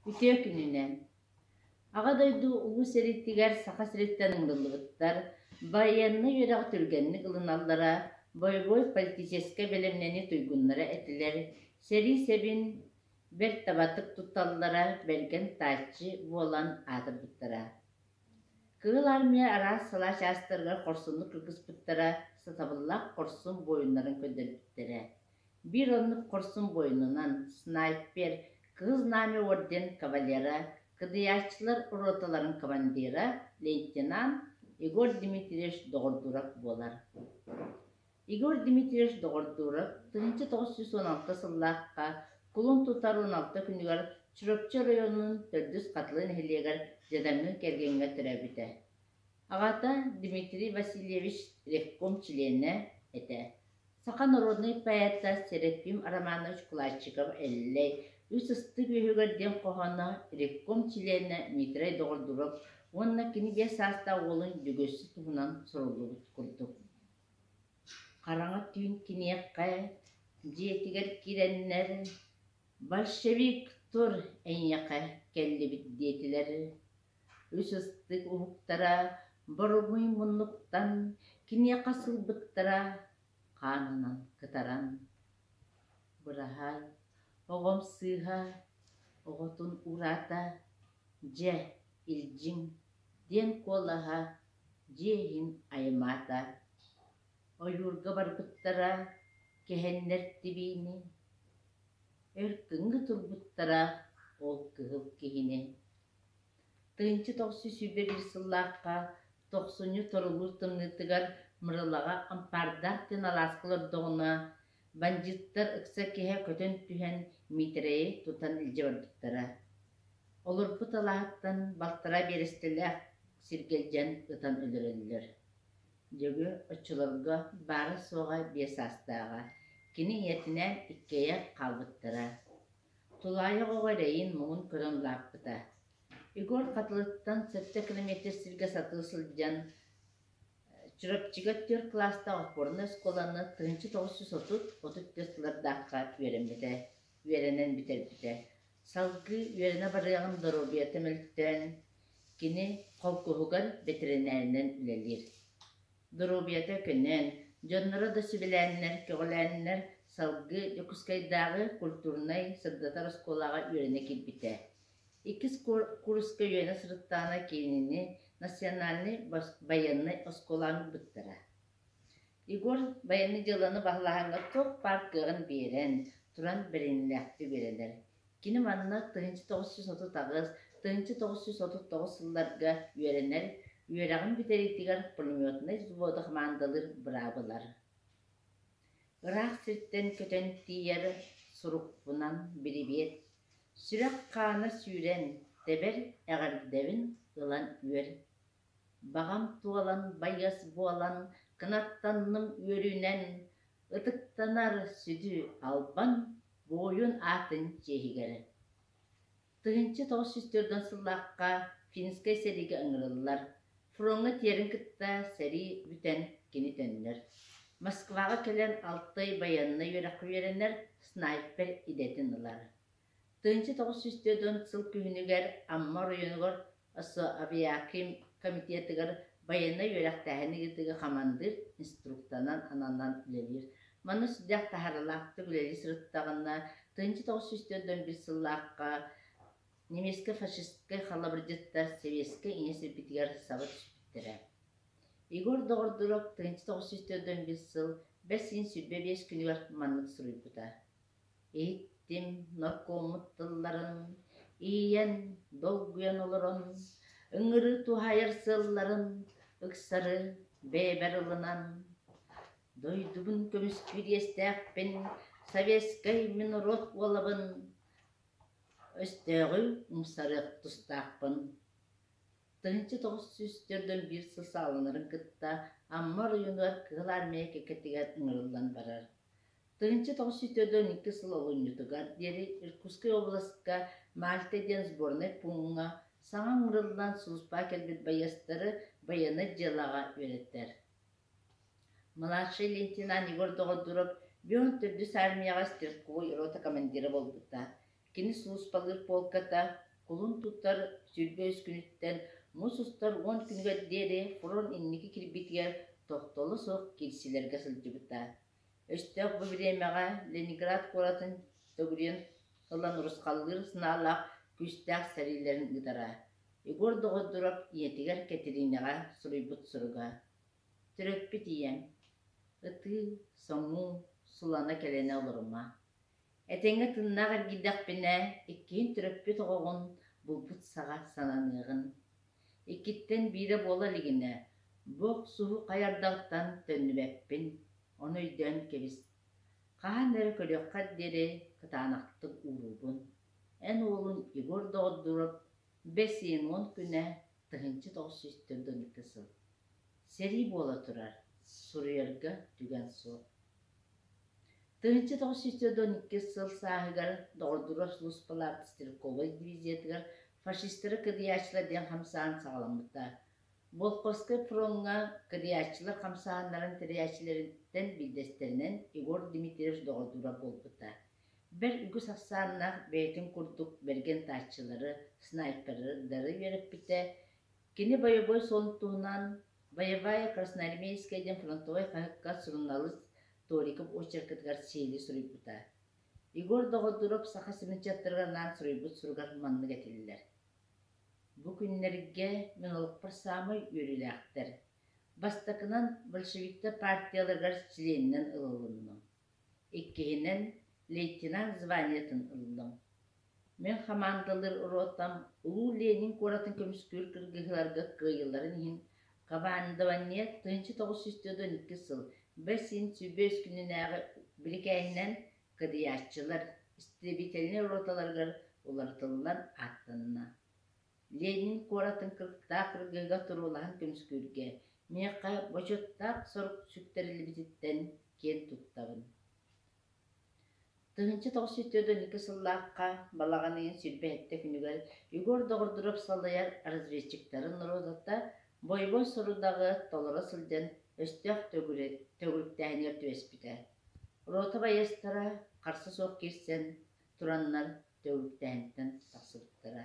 Үтүө күнүнэн! Аҕа дойду Улуу сэриитигэр Саха сириттэн ыҥырыллыбыттар байыаннай үөрэҕи түргэнник ылыналлара, бойобуой политическай бэлэмнэнии туйгуннара этилэр, сэрии сэбин бэрт табатык тутталлара бэргэн тааччы буолан аатырбыттара. Кыһыл Армия араас салаа чаастарыгар хорсуннук кыргыспыттара, сатабыллаах хорсун буойуннарын көрдөрбүттэрэ. Биир оннук хорсун буойунунан снайпер, Кыһыл Знамя орден кавалера, кыдыйааччылар роталарын командира, лейтенант Егор Дмитриевич Доҕордуурап буолар. Егор Дмитриевич Доҕордуурап 1916 сыллаахха кулун тутар 16 күнүгэр Чурапчы оройуонун Төрдүс Хатылы нэһилиэгэр дьадаҥы кэргэҥҥэ төрөөбүтэ. Аҕата Дмитрий Васильевич ревком чилиэнэ этэ. Саха народнай поэта Серафим Романович Кулачиков-Эллэй «Үс ыстык үөһүгэр» диэн хоһооно ревком чилиэнэ Дмитрий Доҕордуров уонна кини биэс саастаах уолун Дьөгүөссэ туһунан суруллубут курдук. Хараҥа түүн киниэхэ дьиэтигэр киирэннэр «Большевик тур эйиэхэ кэллибит» диэтилэр. Үс ыстык уһуктара боругуй муннуктан киниэхэ сылбыттара хаанынан кытаран. Быраһаай, оҕом сыыһа, оҕотун уураата, дьэ, илдьиҥ диэн куолаһа дьиэ иһин аймаата. Ойуурга барбыттара, кэһэннэр тибиини, өр кыҥыы турбуттара ол кыһыл киһини. 1921 сыллаахха тохсунньу торулуур тымныытыгар Мырылаҕа Ампаардаах диэн алааска олордоҕуна, бандьыыттар ыкса киэһэ көтөн түһэн Миитэрэйи тутан илдьэ барбыттара. Олорбут алааһыттан балтараа биэрэстэлээх сиргэ илдьэн ытан өлөрөллөр. Дьөгүөр оччолорго баара-суоҕа биэс саастааҕа, кини ийэтинээн иккиэйэх хаалбыттара. Тулаайах оҕо эрэйин-муҥун көрөн улааппыта. Егор Хатылыттан сэттэ километр сиргэ сатыы сылдьан Чурапчыга түөрт кылаастаах опорнай оскуоланы 1930-34 сыллардаахха үөрэммитэ, үөрэнэн бүтэрбитэ. Салгыы үөрэнэ барыаҕын доруобуйата мөлтөөн, кини холкуһугар бэтэринээринэн үлэлиир. Доруобуйата көнөн, дьонноро да сүбэлээннэр, көҕүлээннэр салгыы Дьокуускайдааҕы культурнай-сырдатар оскуолаҕа үөрэнэ киирбитэ. Иккис курска үөрэнэ сырыттаҕына кинини национальнай байыаннай оскуолаҕа ыҥырбыттара. Егор байыаннай дьыаланы баһылааһыҥҥа туох баар кыаҕын биэрэн, туран бэриниилээхтик үөрэнэр. Кини манна 1938, 1939 сылларга үөрэнэр, үөрэҕин бүтэриитигэр пулеметнай взводу хамаандалыыр быраабылар. Ыраах сиртэн көтөн тиийэр сурукпунан бирибиэт, сүрэх хаана сүүрэн, тэбэр эҕэрдэбин ылан үөр. Баҕам туолан байыас буолан, кынаттанным үөрүүнэн, ытыктанар сүдү албан буойун аатын чиэһигэр. 1904 сыллаахха финскэй сэриигэ ыҥырыллар. Фроҥҥа тиэрин кытта сэрии бүтэн кини төннөр. Москваҕа кэлэн Алтай байыаннай үөрэххэ үөрэнэр, снайпер идэтин ылар. 1940 сыл күһүнүгэр Амма оройуонугар АСО-Авиаким комитетыгар байыаннай үөрэхтээһини ыытыыга хамандыыр инструкторынан ананан үлэлиир. Манна сүрдээх таһаарыылаахтык үлэлии сырыттаҕына, 1941 сыллаахха немецкэй-фашистскай халабырдьыттар сэбиэскэй ийэ сирбитигэр саба түспүттэрэ. Егор Доҕордуров 1941 сыл бэс ыйын 25 күнүгэр маннык суруйбута: Иһиттим наркоммут тылларын, иһийэн, долгуйан олорон, ыҥырыы туһаайар сыалларын ыксары бэйэбэр ылынан, дойдубун көмүскүүр иэстээхпин, советскай мин норуот уолабын, өстөөҕү умсарыах тустаахпын. 1941 сыл саҕаланарын кытта Амма оройуонугар Кыһыл Армия кэккэтигэр ыҥырыллан барар. 1942 сыл олунньутугар диэри Иркутскай уобаласка Мальта диэн сборнай пууҥҥа саҥа ыҥырыллан сулууспаҕа кэлбит байыастары байыаннай дьыалаҕа үөрэтэр. Младший лейтенант Егор Доҕордуров 14 армияҕа стрелковой рота командира буолбута. Кини сулууспалыыр полката. Кулун тутар 23 күнүттэн муус устар 10 күнүгэр диэри фронт инники кирбиитигэр тохтоло суох киирсиилэргэ сылдьыбыта. Өстөөх бу бириэмэҕэ Ленинград куоратын төгүрүйэн ылан урусхаллыыр санаалаах күүстээх сэриилэрин ыытара. Егор Доҕордуров ийэтигэр Кэтириинэҕэ суруйбут суруга: «Төрөппүт ийэм, ытыы, соҥуу, сулана кэлэнэ олорума. Этэҥҥэ тыыннаах эргийдэхпинэ, иккиһин төрөппүт оҕоҕун булбут саҕа сананыаҕын. Иккиттэн биирэ буола илигинэ, бу охсуһуу хайа ардахтан төннүбэппин, ону өйдөөн кэбис. Хаһан эрэ көрүөххэр диэри кытаанахтык ууруубун. Эн уолун Егор Доҕордуурап бэс ыйын 10 күнэ 1942 сыл. Сэрии буола турар, суруйарга түгэн суох. 1942 сыл сааһыгар Доҕордуурап сулууспалаабыт стрелковай дивизиятыгар фашистары кыдыйааччылар диэн хамсааһын саҕаламмыта. Волховскай фроҥҥа кыдыйааччылар хамсааһыннарын тэрийээччилэриттэн биирдэстэринэн Егор Дмитриевич Доҕордуурап буолбута. Бэрт үгүс ахсааннаах бэйэтин курдук бэргэн тааччылары, снайпердары үөрэппитэ. Кини бойобуой суолун туһунан «Боевая красноармейская» диэн фронтовой хаһыакка суруналыыс Ториков очеркатыгар сиһилии суруйбута. Егор Доҕордуурап Саха сирин ыччаттарыгар анаан суруйбут суругар маннык этиллэр: «Бу күннэргэ мин олохпор саамай үөрүүлээхтэр. Бастакынан большевиктар партияларыгар чилиэнинэн ылылынным. Иккиһинэн, лейтенант званиетын ыллым. Мин хамаандалыыр ротам Улуу Ленин куоратын көмүскүүр кыргыһыыларга кыайыыларын иһин командование 1942 сыл бэс ыйын 23 күнүнээҕи бирикээһинэн кыдыйааччылар истребительнай роталарыгар уларытыллан ааттанна. Ленин куоратын кырыктаах кыргыһыыга туруулаһан көмүскүүргэ миэхэ бочуоттаах сорук сүктэриллибититтэн киэн туттабын. 1942 сыллаахха балаҕан ыйын 27 күнүгэр Егор Доҕордуров салайар разведчиктарын ротата бойобуой сорудаҕы толоро сылдьан өстөөх төгүрүктээһинигэр түбэспитэ. Рота байыастара харса суох киирсэн тураннар төгүрүктээһинтэн тахсыбыттара.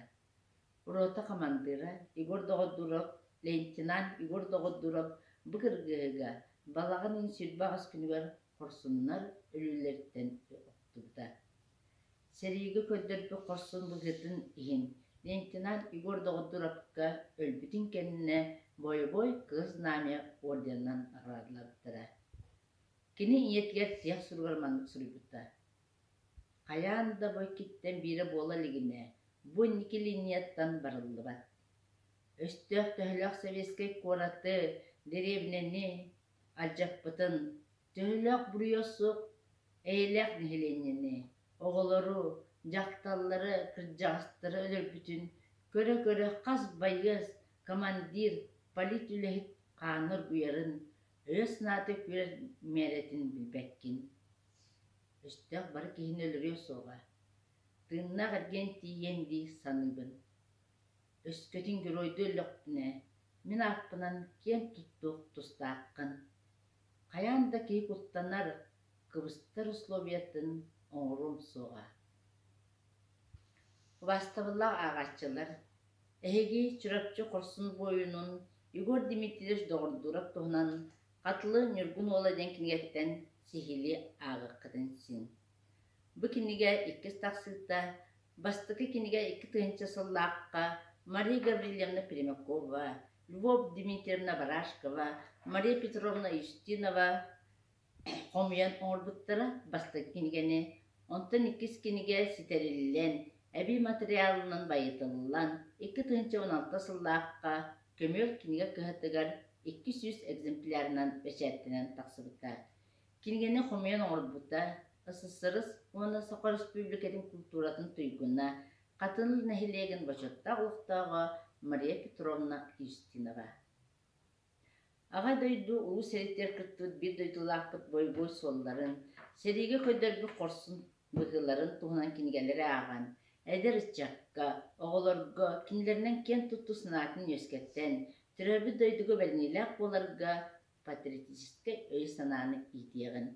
Рота хамандыыра Егор Доҕордуров, лейтенант Егор Доҕордуров бу кыргыһыыга балаҕан ыйын 28 күнүгэр хорсуннар өлүүлэриттэн охтубута. Сэриигэ көрдөрбүт хорсун быһыытын иһин лейтенант Егор Доҕордуровка өлбүтүн кэннэ бойобуой Кыһыл Знамя орденынан наҕараадалаабыттара. Кини ийэтигэр тиһэх суругар маннык суруйбута: «Хайаан да бу иккиттэн биирэ буола илигинэ, бу инники линияттан барыллыбат. Өстөөх төһөлөөх советскай куораты, дэриэбинэни алдьаппытын, төһөлөөх буруйа суох эйэлээх нэһилиэнньэни, оҕолору, дьахталлары, кырдьаҕастары өлөрбүтүн көрө-көрө хас байыас, командир, политүлэһит хаана оргуйарын, өйө-санаата күүрэр миэрэтин билбэккин. Өстөөх бары киһини өлөрүө суоҕа, тыыннаах эргийэн тиийиэм дии саныыбын. Өскөтүн геройдуу өллөхпүнэ, мин ааппынан киэн туттуох тустааххын. Хайаан да киһи куттанар, кыбыстар условиятын оҥоруом суоҕа. Убаастабыллаах ааҕааччылар, эһиги Чурапчы хорсун буойунун Егор Дмитриевич Доҕордуурап туһунан Хатылы Ньургун уола диэн кинигэттэн сиһилии ааҕыаххытын син. Бу кинигэ иккис тахсыыта бастакы кинигэ 2000 сыллаахха Мария Гаврильевна Пермякова, Львов Дмитриевна Барашкова, Мария Петровна Юстинова хомуйан оҥорбуттара бастакы кинигэни, онтон иккис кинигэ ситэриллэн, эбии матырыйаалынан байытыллан, 2016 сыллаахха Көмүөл кинигэ кыһатыгар 200 экземплярынан бэчээттэнэн тахсыбыта. Кинигэни хомуйан оҥорбута СССР уонна Саха Өрөспүүбүлүкэтин култууратын туйгуна, Хатын нэһилиэгин бочуоттаах олохтооҕо Мария Петровна Юстинова. Аҕа дойду Улуу сэриитигэр кыттыбыт биир дойдулаахпыт бойобуой суолларын, сэриигэ көрдөрбүт хорсун быһыыларын туһунан кинигэлэри ааҕан, эдэр ыччакка, оҕолорго кинилэринэн киэн туттуу санаатын үөскэттэн, төрөөбүт дойдуга бэриниилээх буоларга патриотическай өйү-санааны иитиэҕин.